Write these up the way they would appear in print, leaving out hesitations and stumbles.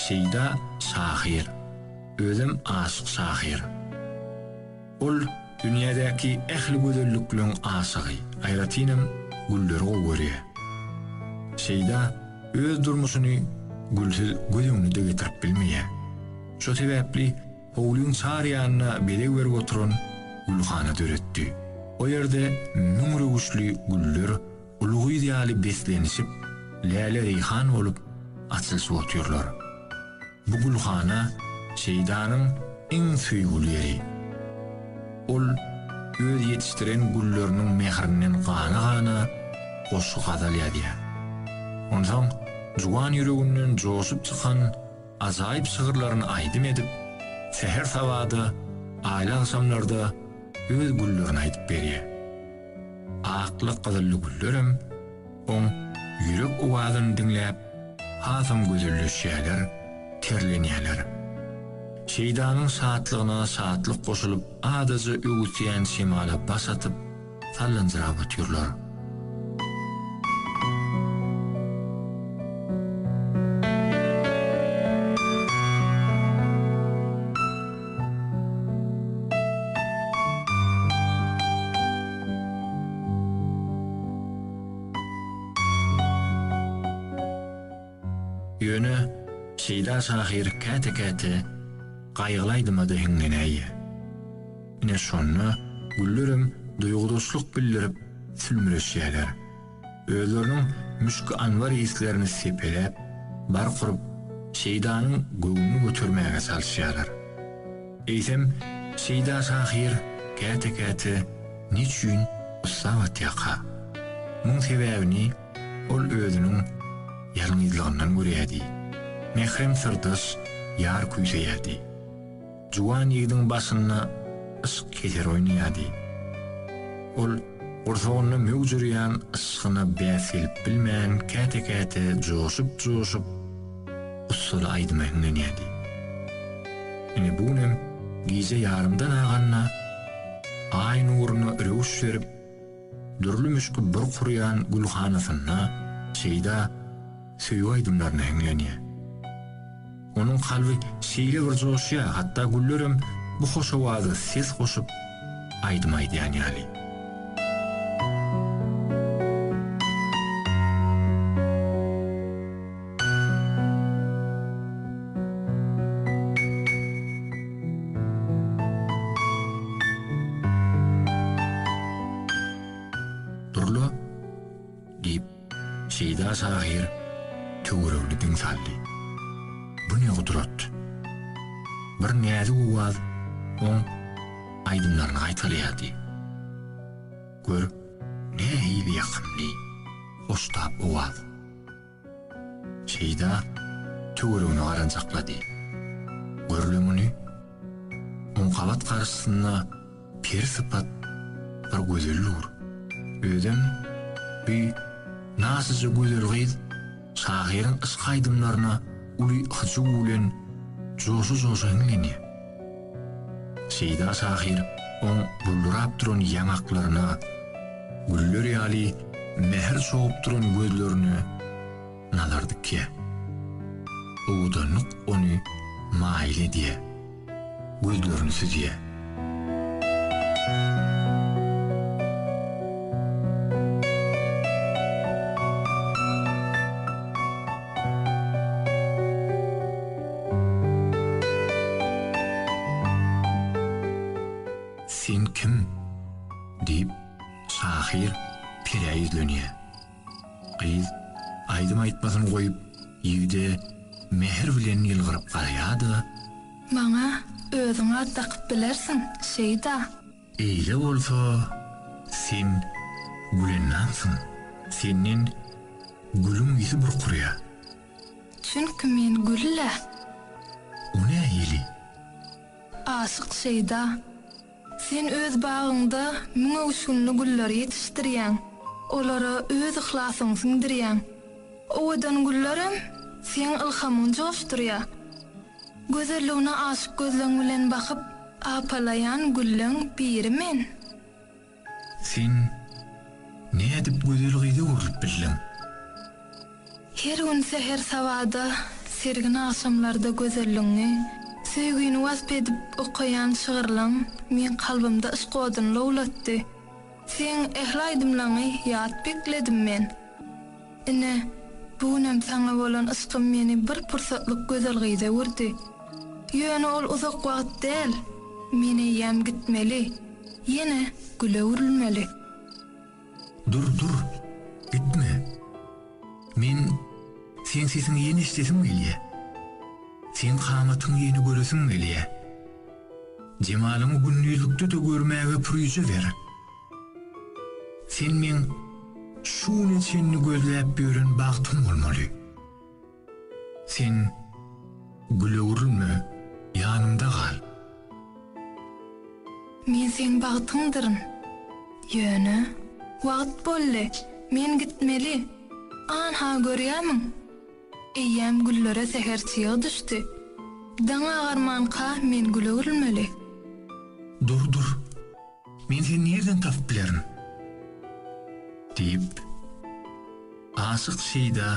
Şeýda şahyr. Özem aşyk şahyr. Ol dünýädäki ähli gözellikleň aşygy, aýratynam gülleri gowy görýär. Şeýda öz durmuşyny gülsüz göz öňüne-de getirip bilmeýär. Şo sebäpli howlyň çar ýanyna bezeg berip oturan gülhana döretdi. O ýerde müň röwüşli güller uly gyz ýaly beslenişip, läle-reýhan bolup açylyşyp otyrlar. Bu gülhana Şeýdanyň iň söýgüli ýeri. Ol öz ýetişdiren gülleriniň mährinden gana-gana goşgy-gazal ýazýar. Onsoň juwan ýüreginden joşup çykan ajaýyp şygyrlaryny aýdym edip, säher-sabada, aýly agşamlarda öz güllerine aýdyp berýär. Akly-gyzylly güllerem oň ýürek owazyny diňläp, hasam gözelleşýärler, terlenýärler. Şeýdanyň şatlygyna şatlyk goşulyp, adaja öwüsýän şemala baş atyp, sallanjyrap otyrlar. Ýöne Şeýda şahyr käte-käte gaýgyly aýdyma-da hiňlenäýýär. Ine şonda güllerem duýgudaşlyk bildirip sülmüreşýärler. Özleriniň müşki-anbar yslerini sepeläp, bark urup, Şeýdanyň göwnüni götermäge çalyşýarlar. Eýsem, Şeýda şahyr käte-käte neçüýn gussa batýarka? Muň sebäbini ol özüniň ýalňyzlygyndan görýärdi. Mährem syrdaş ýar küýseýärdi. Juwan ýigidiň başynda yşk keseri oýnaýardy. Ol gursagynda möwç urýan yşgyna bäs gelip bilmän, käte-käte joşup-joşup, gussaly aýdyma hiňlenýärdi. Ine bu günem gije ýarymdan aganda, Aý nuruna röwüş berip, dürli müşki burk urýan gülhanasynda Şeýda söýgi aýdymlaryna hiňlenýär. Onuň kalby şeýle bir joşýar, hatda güllerem bu hoş owaza ses goşup, aýdym aýdýan ýaly. Dur-la! Diýip, Şeýda şahyr töweregine diň saldy. Bu ne gudrat! Bir näzik owaz oň aýdymlaryny gaýtalaýardy. Gör, nähili ýakymly, hoştap owaz! Şeýda töweregine garanjaklady. Gör-le muny! Oň gabat garşysynda peri sypat bir gözel dur. Özem bi naşyja gözel gyz şahyryň yşk aýdymlaryna uly hyjuw bilen joşa-joşa hiňlenýär. Şeýda şahyr oň buldurap duran ýaňaklaryna, güller ýaly mähir çogup duran gözlerine nazar dikýär. Owadanlyk ony maýyl edýär, gözlerini süzýär. Sen kim? diýip, şahyr perä ýüzlenýär. Gyz aýdym aýtmasyny goýup, ýigide mähir bilen ýylgyryp garaýar-da. Maňa özüň at dakyp bilersiň, Şeýda. Eýle bolsa, sen Gülennamsyň. Senden gülüň ysy burkurýar. Çünki men gül-ä. O nähili? Aşyk şeýda. Sen öz bagyňda müň öwüşginli gülleri ýetişdirýäň, olara öz yhlasyňy siňdirýäň. Owadan güllerem seň ylhamyňy joşdurýar. Gözelligine aşyk gözleň bilen bakyp, apalaýan gülleň biri men. Sen nädip gözel gyza öwrülip bildiň? Her gün säher-sabada. Sergin agşamlarda gözelligiňi, söýgini wasp edip okaýan şygyrlaň meň kalbymda yşk oduny lowlatdy. Seň ähli aýdymlaňy ýat bekledim men. Ine, bu günem saňa bolan yşkym meni bir pursatlyk gözel gyza öwürdi. Ýöne ol uzak wagt däl, men eýýäm gitmeli, ýene güle öwrülmeli. Dur, dur, gitme. Men seň sesiňi ýene eşidesim gelýä. Seň kamatyňy ýene göresim gelýä. Jemalyňy gündizlikde-de görmäge pürýje ber. Sen meň şu güne çenli gözläp ýören bagtym bolmaly. Sen güle öwrülme, ýanymda gal. Men seň bagtyňdyryn. Ýöne, wagt boldy, men gitmeli. Anha, görýärmiň? Eýýäm güllere säher çyg düşdi. Daň agarmanka men güle öwrülmeli. Dur, dur. Men seni nirden tapyp bilerin? Diýip, aşyk Şeýda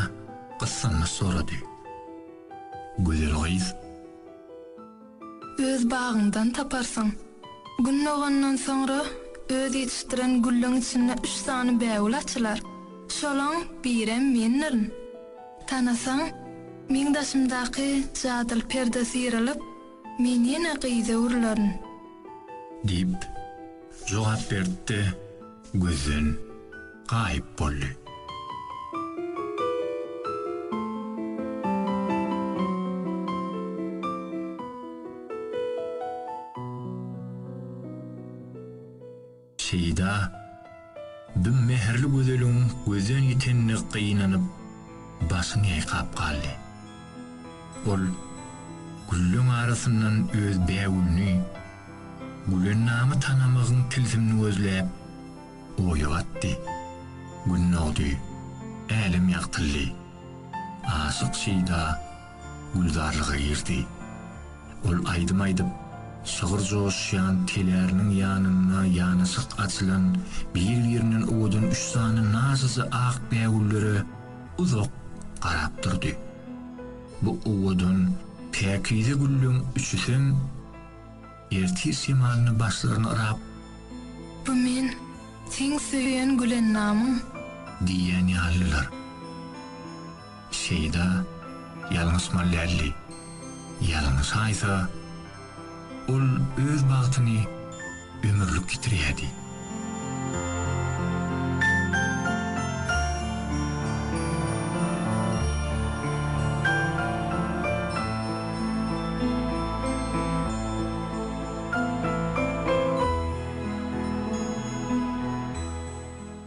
gyssanmaç sorady. Gözel gyz. Öz bagyňdan taparsyň. Gün dogandan soňra öz ýetişdiren gülleň içinde üç sany bägül açylar. Şolaň birem mendirin. Tanasaň, meň daşymdaky jadyly perde syrylyp, men ýene gyza öwrülerin. Diýip, jogap berdi-de, gözden gaýyp boldy. Şeýda bu mähirli gözeliň gözden ýitenine gynanyp, başyny ýaýkap galdy. Ol gülleň arasyndan öz bägülini, Gülennamy tanamagyň tilsimini gözläp, oýa batdy. Gün dogdy, älem ýagtyldy. Aşyk Şeýda gülzarlyga girdi. Ol aýdym aýdyp, şygyr joşýan teläriniň ýanynda ýanaşyk açylan bir-birinden owadan üç sany nazyja ak bägüllere uzak garap durdy. Bu owadan, päkize gülleň üçüsem ertir şemalyna başlaryny yrap. Bu men, seň söýen Gülennamyň. Diýýän ýalydylar. Şeýda ýalňyşmaly däldi. Ýalňyşaýsa, ol öz bagtyny ömürlik ýitirýärdi.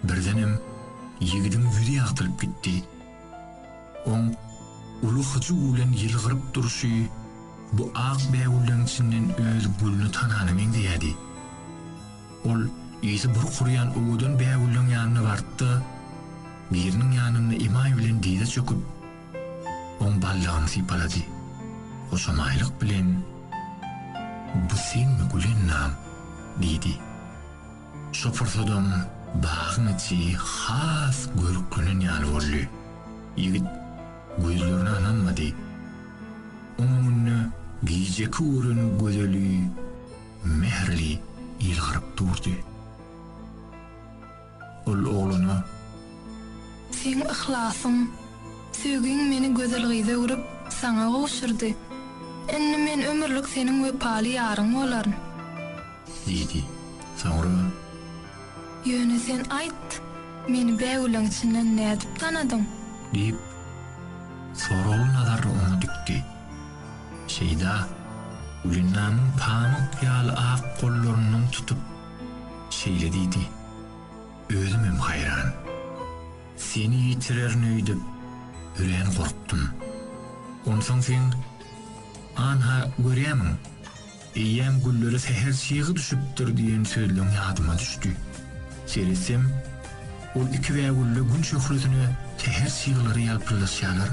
Birdenem ýigidiň ýüzi ýagtylyp gitdi. Oň uly hyjuw bilen ýylgyryp durşy bu ak bägülleň içinden öz gülüni tanana meňzeýärdi. Ol ysy burk urýan owadan bägülleň ýanyna bardy-da, biriniň ýanynda emaý bilen dyza çöküp, oň baldagyny sypalady. Hoşamaýlyk bilen, Bu senmi, Gülennam? diýdi. Şo pursadam bagyň içi has görüklenen ýaly boldy. Ýigit gözlerine ynanmady. Oň öňünde gijeki gören gözeli mähirli ýylgyryp durdy. Ol oglana. Seň yhlasyň, söýgiň meni gözel gyza öwrüp, saňa gowşurdy. Indi men ömürlik seniň wepaly ýaryň bolaryn. Diýdi. Soňra. Ýöne sen aýt, meni bägüleň içinden nädip tanadyň? Diýip, soragly nazaryny oňa dikdi. Şeýda Gülennamyň pamyk ýaly ak gollaryndan tutup, şeýle diýdi, Özümem haýran. Seni ýitirerin öýdüp, örän gorkdum. Onsoň seň, Anha, görýämiň, Eýýäm güllere säher çygy düşüpdir diýen sözleň ýadyma düşdi. Seretsem, ol iki bägülde gün şöhlesine säher çyglary ýalpyldaşýarlar,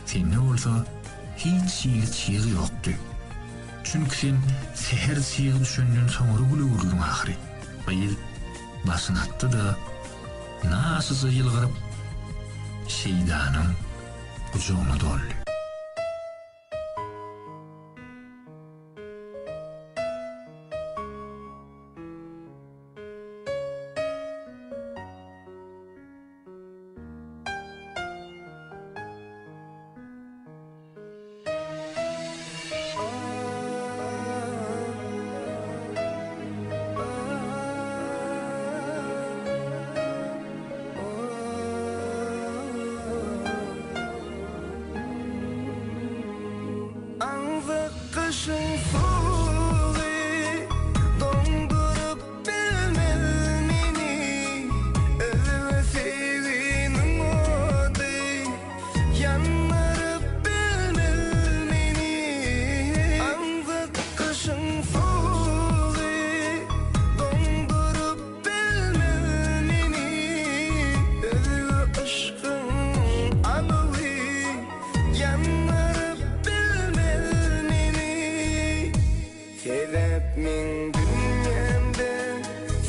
sende bolsa hiç hili çyg ýokdy. Çünki sen säher çygy düşenden soňra gül öwrüldiň ahyry. Gyz başyny atdy-da, naşyja ýylgyryp, Şeýdanyň gujagyna doldy. gyşyň sowugy doňduryp bilmez meni. Özge söýginiň ody ýandyryp bilmez meni. Aňzak gyşyň sowugy doňduryp bilmez meni. Özge yşkyň alowy ýandyryp bilmez meni. Sebäp meň dünýämde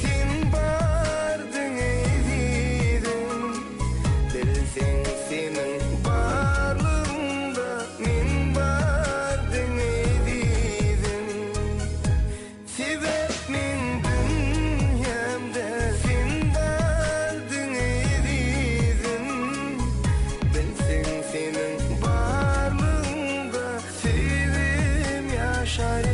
sen bardyň ezizim. Bilseň seniň barlygyňda men bardyň ezizim. Sebäp meň dünýämde sen bardyň ezizim. Bilseň seniň barlygyňda söýgim ýaşar.